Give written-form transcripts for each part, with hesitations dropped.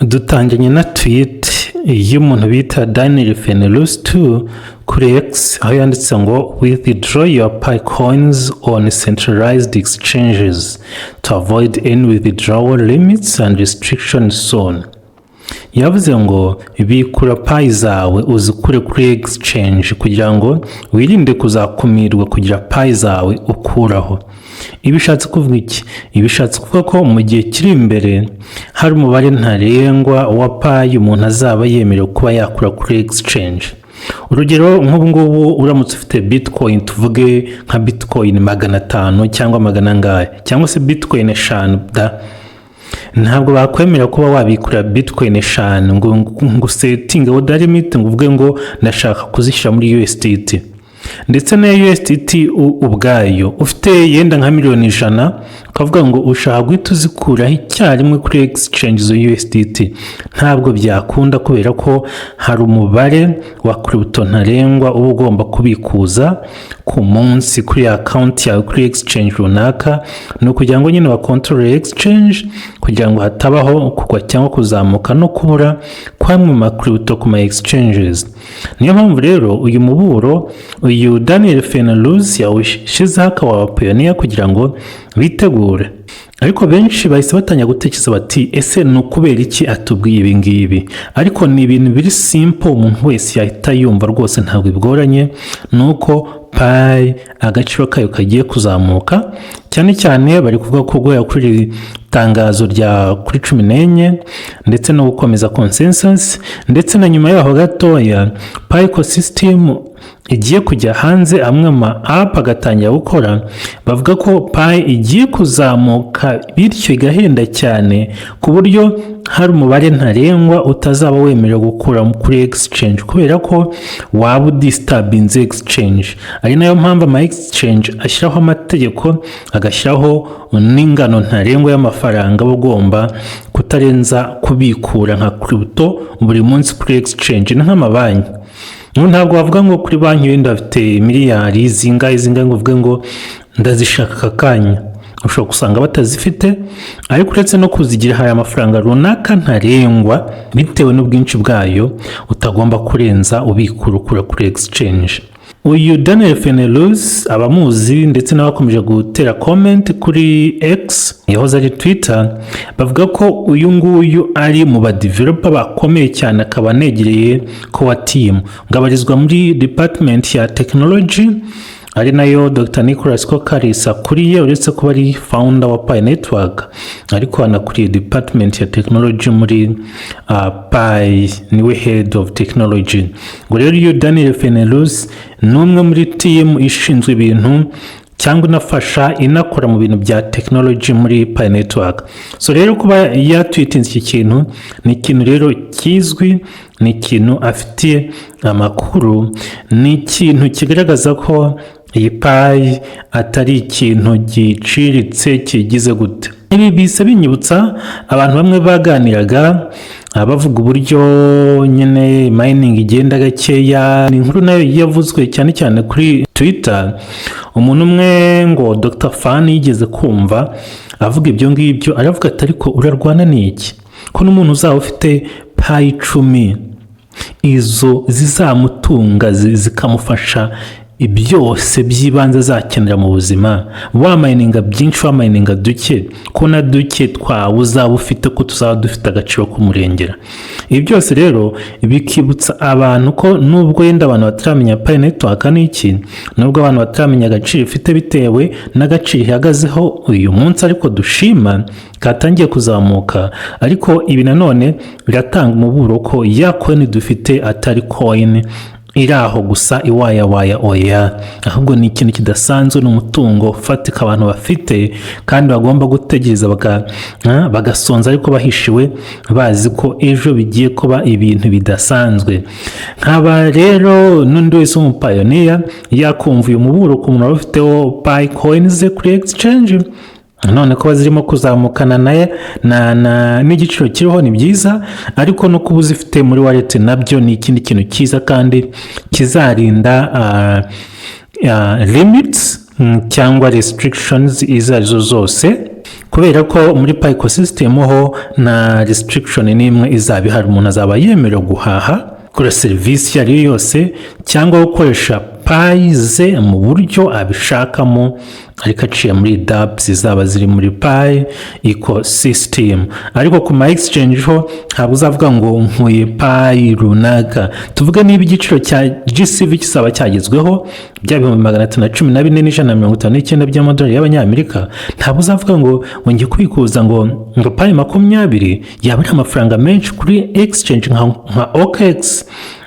Dutangiranye na tweet y'umuntu bita Daniel Fenelus 2 kuri X, aho yanditse ngo "Withdraw your Pi coins on centralized exchanges to avoid any withdrawal limits and restrictions soon." Yavuze ngo bikura Pi zawe uzikure kuri exchange kugira ngo wirinde kuzakumirwa kugira Pi zawe ukuraho. Ibi bishatse kuvuga iki? Ibi bishatse kuvuga ko mu gihe kiri imbere hari umubare ntarengwa wa Pi umuntu azaba yemerewe kuba yakura kuri exchange. Urugero, nk'ubu ngubu uramutse ufite bitcoin, tuvuge nka bitcoin 500 cyangwa magana angahe, cyangwa se bitcoin 5 da, ntabwo bakwemera kuba wabikura bitcoin 5 ngo usettinge order limit, ngo uvuge ngo ndashaka kuzishyira muri USDT. Ndetse na USDT ubwayo, ufite yenda nka miliyoni 100, ukavuga ngo ushaka guhita uzikuraho icyarimwe kuri exchange izo USDT, ntabwo byakunda, kubera ko hari umubare wa crypto ntarengwa uba ugomba kubikuza ku munsi kuri account yawe kuri exchange runaka. Ni ukugira ngo nyine bakontorore exchange, kugira ngo hatabaho kugwa cyangwa kuzamuka no kubura kw'amwe mu ma crypto ku ma exchanges. Niyo mpamvu rero uyu muburo uyu Daniel Fenelus yawushyizeho, akaba pioneer, kugira ngo bitegure. Ariko benshi bahise batangira gutekereza bati: "Ese ni ukubera iki atubwiye ibi ngibi?" Ariko ni ibintu biri simple, umuntu wese yahita yumva rwose, ntabwo bigoranye. Ni uko Pi agaciro kayo kagiye kuzamuka cyane cyane. Bari kuvuga ko guhera kuri iri tangazo rya kuri 14, ndetse no gukomeza consensus, ndetse na nyuma yaho gatoya Pi ecosystem igiye kujya hanze, amwe mu app agatangira gukora, bavuga ko Pi igiye kuzamuka, bityo igahenda cyane, ku buryo hari umubare ntarengwa utazaba wemerewe gukura kuri exchange, kubera ko waba udisturbinze exchange. Ari nayo mpamvu ama exchange ashyiraho amategeko, agashyiraho n'ingano ntarengwa y'amafaranga aba ugomba kutarenza kubikura nka crypto buri munsi kuri exchange. Ni nk'amabanki. Ntabwo wavuga ngo kuri banki wenda bafite miliyari zingahe zingahe, ngo uvuge ngo ndazishaka aka kanya. Ushobora gusanga batazifite. Ariko uretse no kuzigira, hari amafaranga runaka ntarengwa bitewe n'ubwinshi bwayo utagomba kurenza ubikura ukura kuri exchange. Uyu Daniel Fenelus, abamuzi ndetse n'abakomeje gutera comment kuri X yahoze ari Twitter, bavuga ko uyu nguyu ari mu ba developer bakomeye cyane, akaba anegereye core team, ngo abarizwa muri department ya technology, ari nayo Dr Nicolas Kokkalis akuriye. Uretse kuba ari founder wa Pi Network, ariko anakuriye department ya technology muri Pi, niwe head of technology. Ngo rero iyo Daniel Fenelus ni umwe muri team ishinzwe ibintu cyangwa inafasha, inakora mu bintu bya technology muri Pi Network. So rero kuba yatweetinze iki kintu, ni ikintu rero kizwi, ni ikintu afitiye amakuru, ni ikintu kigaragaza ko iyi Pi atari ikintu giciriritse kigize gute. Ibi bise binyibutsa abantu bamwe baganiraga bavuga uburyo nyine mining igenda gakeya. Ni inkuru nayo yavuzwe cyane cyane kuri Twitter. Umuntu umwe ngo Dr Fan yigeze kumva avuga ibyo ngibyo, aravuga ati: "Ariko urarwana n'iki ko n'umuntu uzaba ufite Pi 10, izo zizamutunga, zikamufasha byose by'ibanze azakenera mu buzima, wamininga byinshi, wamininga duke, ko na duke twawe uzaba ufite ko tuzaba dufite agaciro k'umurengera?" Ibi byose rero bikibutsa abantu ko nubwo yenda abantu bataramenya Pi Network ni iki, nubwo abantu bataramenya agaciro ifite bitewe n'agaciro ihagazeho uyu munsi, ariko dushima katangiye kuzamuka, ariko ibi nanone biratanga umuburo ko ya coin dufite atari coin iri aho gusa iwayawaya. Oya, ahubwo ni ikintu kidasanzwe, ni umutungo ufatika abantu bafite kandi bagomba gutegereza bagasonza ariko bahishiwe, bazi ko ejo bigiye kuba ibintu bidasanzwe. Nkaba rero n'undi wese w'umupioneer yakumva uyu muburo ku muntu wari ufiteho Pi coins kuri exchange. None kuba zirimo kuzamukana naye na n'igiciro kiriho ni byiza, ariko no kuba uzifite muri wallet nabyo ni ikindi kintu cyiza kandi kizarinda limits cyangwa restrictions izo arizo zose kuri exchange. Kubera ko muri Pi ecosystem ho nta restriction n'imwe izaba ihari. Umuntu azaba yemerewe guhaha, gukora serivisi iyo ari yo yose, cyangwa gukoresha Pi ze mu buryo abishakamo, ariko aciye muri dApps zizaba ziri muri Pi ecosystem. Ariko ku ma exchange ho ntabwo uzavuga ngo nkuye Pi runaka. Tuvuge niba igiciro cya GCV kizaba cyagezweho, bya 314,159 by'amadolari y'abanyamerika, ntabwo uzavuga ngo ngiye kubikuza ngo Pi 20, yaba ari amafaranga menshi kuri exchange nka OKX,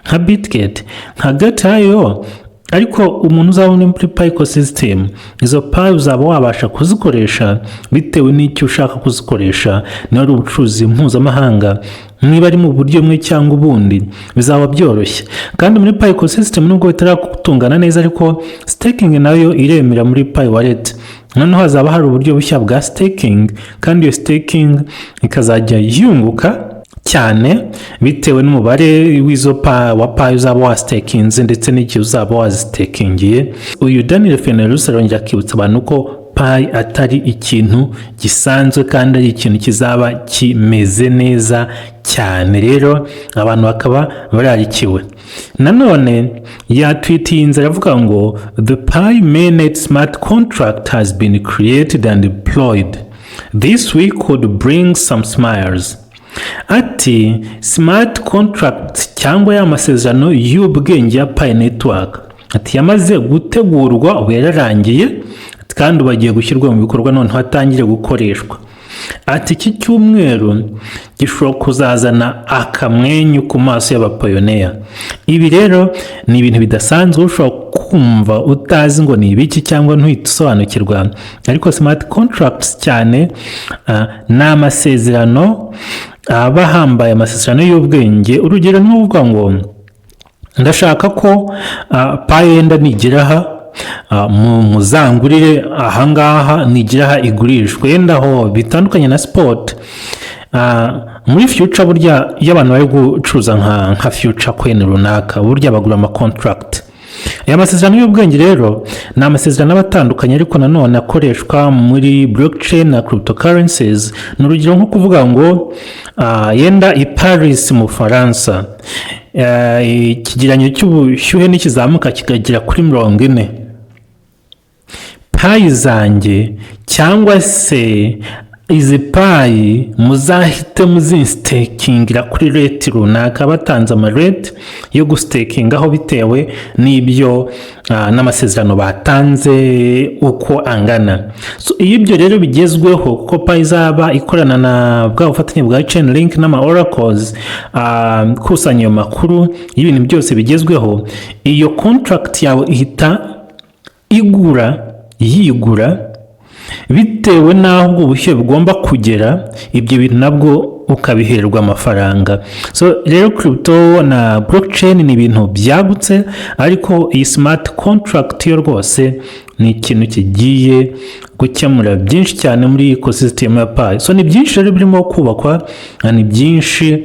nka Bitget, nka Gate.io. Ariko umuntu uzaba uri muri Pi ecosystem, izo Pi uzaba wabasha kuzikoresha bitewe n'icyo ushaka kuzikoresha. Niba ari ubucuruzi mpuzamahanga, niba ari mu buryo bumwe cyangwa ubundi, bizaba byoroshye. Kandi muri Pi ecosystem, nubwo bitaratungana neza, ariko staking nayo iremera muri Pi Wallet. Noneho hazaba hari uburyo bushya bwa staking, kandi iyo staking ikazajya yunguka cyane bitewe n'umubare w'izo pa wa Pi uzaba wastakinze ndetse n'igihe uzaba wazitakingiye. Uyu Daniel Fenerus arongera akibutsa abantu ko Pi atari ikintu gisanzwe kandi ari ikintu kizaba kimeze neza cyane. Rero abantu bakaba bararikiwe. Nanone yatwitinze aravuga ngo: "The Pi mainnet smart contract has been created and deployed. This week could bring some smiles." Ati smart contract cyangwa ya masezerano y'ubwenge ya Pi Network, ati yamaze gutegurwa, ubu yararangiye kandi ubu agiye gushyirwa mu bikorwa, noneho atangire gukoreshwa. Ati iki cyumweru gishobora kuzazana akamwenyu ku maso y'abapioneer. Ibi rero ni ibintu bidasanzwe, ushobora kumva utazi ngo ni ibiki cyangwa ntuhite usobanukirwa, ariko smart contracts cyane ni amasezerano aba ahambaye, amasezerano y'ubwenge. Urugero ni ukuvuga ngo ndashaka ko Pi yenda nigera aha muzangurire ahangaha, nigira aha igurishwe. Yenda aho bitandukanye na spot muri future. Burya iyo abantu bari gucuruza nka future coin runaka, burya bagura ama contract. Aya masezerano y'ubwenge rero ni amasezerano aba atandukanye, ariko nanone akoreshwa muri blockchain na cryptocurrencies. Ni urugero nko kuvuga ngo yenda i Paris mu Bufaransa, ikigereranyo cy'ubushyuhe nikizamuka kikagera kuri 40, Pi zanjye cyangwa se izi Pi muzahite muzistakingira kuri rate runaka. Batanze amarate yo gustakingaho bitewe n'ibyo n'amasezerano batanze uko angana. So, iyo ibyo rero bigezweho, kuko Pi izaba ikorana na bwa bufatanye bwa Chainlink n'ama oracles kusanya ayo makuru y'ibintu byose bigezweho, iyo contract yawe ihita igura, yigura bitewe n'aho ubwo bushyuhe bugomba kugera. Ibyo bintu nabwo ukabiherwa amafaranga. So rero crypto na blockchain ni ibintu byagutse, ariko iyi smart contract yo rwose ni ikintu kigiye gukemura byinshi cyane muri ecosystem ya Pi. So ni byinshi rero birimo kubakwa, ni byinshi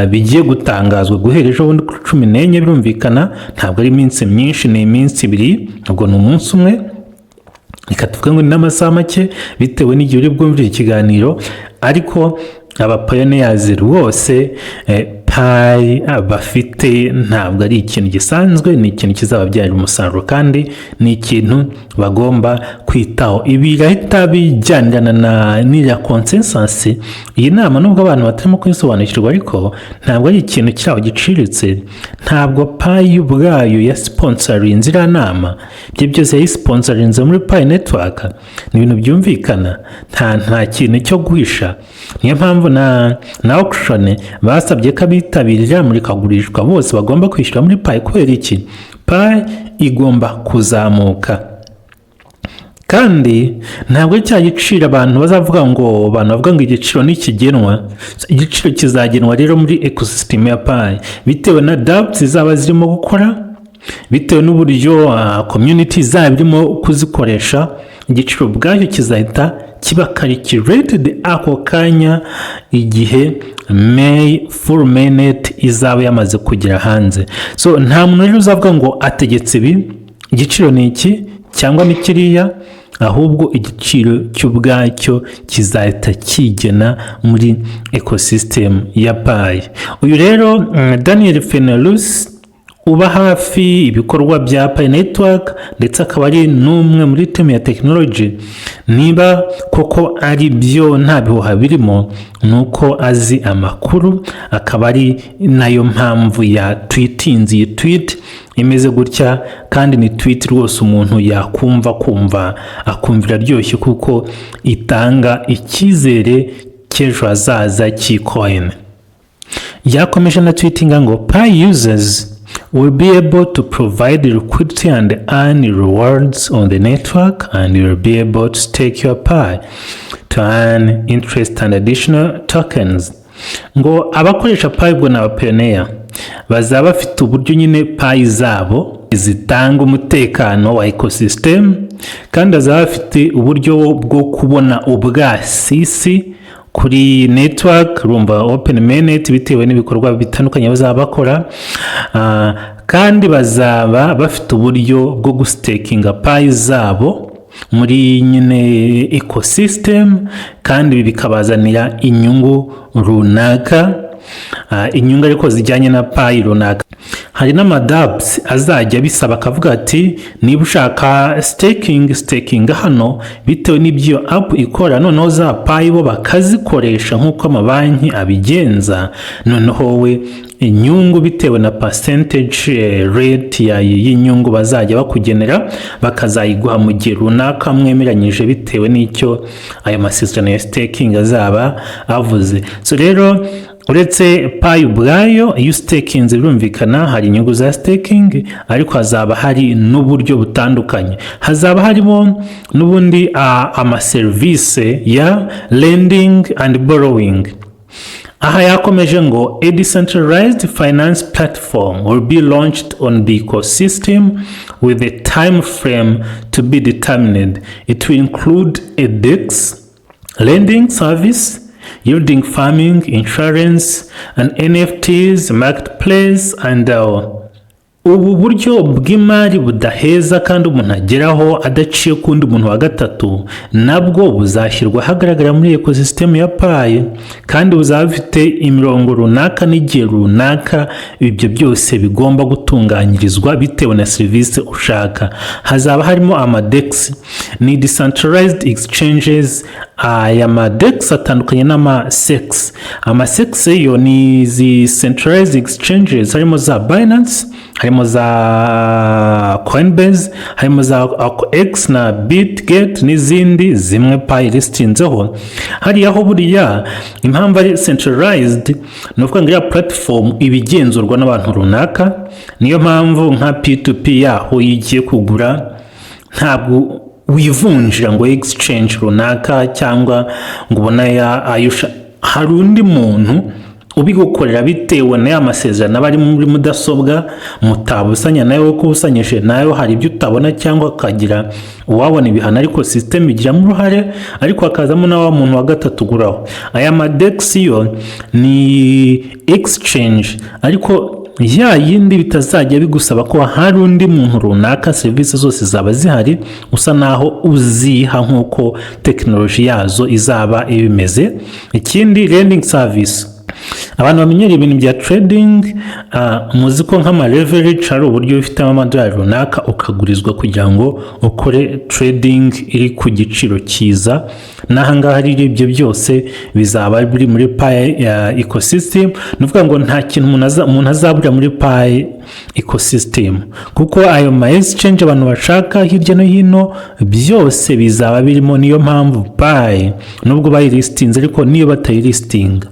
bigiye gutangazwa guhera ejo bundi kuri 14. Birumvikana ntabwo ari iminsi myinshi, ni iminsi 2, ubwo ni umunsi umwe, reka tuvuge ngo ni n'amasaha make bitewe n'igihe uri bwumvire ikiganiro. Ariko abapioneers rwose, Pi bafite ntabwo ari ikintu gisanzwe, ni ikintu kizababyarira umusaruro kandi ni ikintu bagomba kwitaho. Ibi birahita bijyanirana na n'iriya consensus. Iyi nama, nubwo abantu batarimo kuyisobanukirwa, ariko ntabwo ari ikintu kiri aho giciriritse. Ntabwo Pi ubwayo ya sponsorinze iriya nama, ibyo byose yayisponsorinze muri Pi Network. Ni ibintu byumvikana, nta kintu cyo guhisha. Niyo mpamvu na auction basabye ko abitabira iriya murikagurishwa bose bagomba kwishyura muri Pi. Kubera iki? Pi igomba kuzamuka, kandi ntabwo ari cya giciro abantu bazavuga ngo, abantu bavuga ngo igiciro ntikigenwa. Igiciro kizagenwa rero muri ecosystem ya Pi bitewe na dApps zizaba zirimo gukora, bitewe n'uburyo community izaba irimo kuzikoresha. Igiciro ubwacyo kizahita kiba calculated ako kanya igihe May full mainnet izaba yamaze kugera hanze. So nta muntu rero uzavuga ngo ategetse ibi, igiciro ni iki cyangwa ni kiriya. ahubwo igiciro cy'ubwacyo kizahita kigena muri ecosystem ya Pi. Uyu rero Daniel Fenerus uba hafi ibikorwa bya Pi Network, ndetse akaba ari n'umwe muri team ya tekinoloji, niba koko ari byo, nta bihuha birimo, ni uko azi amakuru, akaba ari nayo mpamvu ya tweetinze iyi tweet imeze gutya. Kandi ni tweet rwose umuntu yakumva kumva akumva iraryoshye, kuko itanga icyizere cy'ejo hazaza cy'icoin. Yakomeje na tweetinga ngo: "Pi users will be able to provide liquidity and earn rewards on the network, and you will be able to stake your Pi to earn interest and additional tokens." Ngo abakoresha Pi, ubwo ni abapioneer, bazaba bafite uburyo nyine Pi zabo zitanga umutekano wa ecosystem, kandi bazaba bafite uburyo bwo kubona ubwasisi kuri network, urumva open mainnet, bitewe n'ibikorwa bitandukanye bazaba bakora. Kandi bazaba bafite uburyo bwo gustakinga Pi zabo muri nyine ecosystem, kandi ibi bikabazanira inyungu runaka, inyungu ariko zijyanye na Pi runaka. Hari n'amadApps azajya bisaba, akavuga ati: "Niba ushaka staking, staking hano," bitewe n'ibyo app ikora. Noneho za Pi bo bakazikoresha nk'uko amabanki abigenza, noneho wowe inyungu bitewe na percentage rate y'inyungu bazajya bakugenera, bakazayiguha mu gihe runaka mwemeranyije, bitewe n'icyo ayo masezerano ya staking azaba avuze. So rero, uretse Pi ubwayo, iyo ustakinze birumvikana hari inyungu za staking, ariko hazaba hari n'uburyo butandukanye. Hazaba harimo n'ubundi amaserivisi ya lending and borrowing. Aha yakomeje ngo: "A decentralized finance platform will be launched on the ecosystem with a time frame to be determined. It will include a DEX, lending service, yielding farming, insurance and NFTs marketplace and Ubu buryo bw'imari budaheza kandi umuntu ageraho adaciye ku wundi muntu wa gatatu, nabwo buzashyirwa ahagaragara muri ecosystem ya Pi, kandi buzaba bufite imirongo runaka n'igihe runaka ibyo byose bigomba gutunganyirizwa bitewe na serivisi ushaka. Hazaba harimo amaDEX, ni decentralized exchanges. Aya maDEX atandukanye n'amaCEX. AmaCEX yo ni izi centralized exchanges, harimo za Binance, harimo za Coinbase, harimo za X na Bitget n'izindi zimwe Pi listinzeho hariya. Ho buriya impamvu ari centralized ni ukuvuga ngo iriya platform iba igenzurwa n'abantu runaka. Niyo mpamvu nka P2P yaho, iyo igiye kugura ntabwo wivunjira ngo exchange runaka cyangwa ngo ubone ayo, hari undi muntu ubigukorera bitewe na ya masezerano aba ari muri mudasobwa mutabusanya nawe, kuko ubusanyije nayo hari ibyo utabona cyangwa akagira uwabona ibihano, ariko system igiramo uruhare, ariko hakazamo na wa muntu wa gatatu uguraho. Aya maDEX yo ni exchange, ariko ya yindi bitazajya bigusaba ko hari undi muntu runaka. Serivisi zose zaba zihari, usa naho uziha nk'uko tekinoloji yazo izaba ibimeze. Ikindi, lending service. Abantu bamenyereye ibintu bya trading, muzi ko nk'ama leverage ari uburyo ufitemo amadolari runaka ukagurizwa kugira ngo ukore trading iri ku giciro cyiza. N'ahangaha rero ibyo byose bizaba biri muri Pi ecosystem. Ni ukuvuga ngo nta kintu umuntu azaburira muri Pi ecosystem, kuko ayo ma exchange abantu bashaka hirya no hino byose bizaba birimo. Niyo mpamvu Pi, nubwo bayilistinze, ariko niyo batayilistinga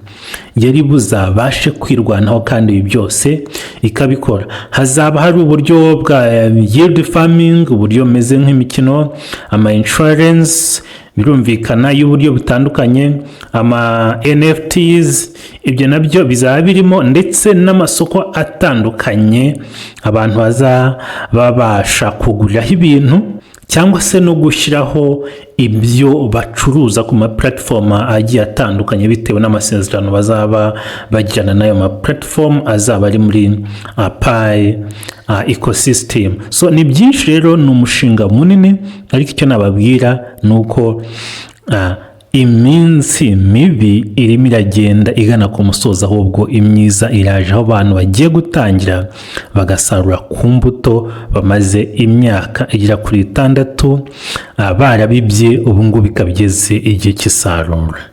yari buzabashe kwirwanaho, kandi ibi byose ikabikora. Hazaba hari uburyo bwa yield farming, uburyo bumeze nk'imikino, ama insurance birumvikana y'uburyo butandukanye, ama NFTs, ibyo nabyo bizaba birimo, ndetse n'amasoko atandukanye abantu bazaba babasha kuguriraho ibintu cyangwa se no gushyiraho ibyo bacuruza ku ma platform agiye atandukanye, bitewe n'amasezerano bazaba bagirana n'ayo ma platform azaba ari muri Pi. ecosystem. So ni byinshi rero, ni umushinga munini, ariko icyo nababwira ni uko iminsi mibi irimo iragenda igana ku musozo, ahubwo imyiza iraje, aho abantu bagiye gutangira bagasarura ku mbuto bamaze imyaka igera kuri 6 barabibye, ubu ngubu ikaba igeze igihe cy'isarura.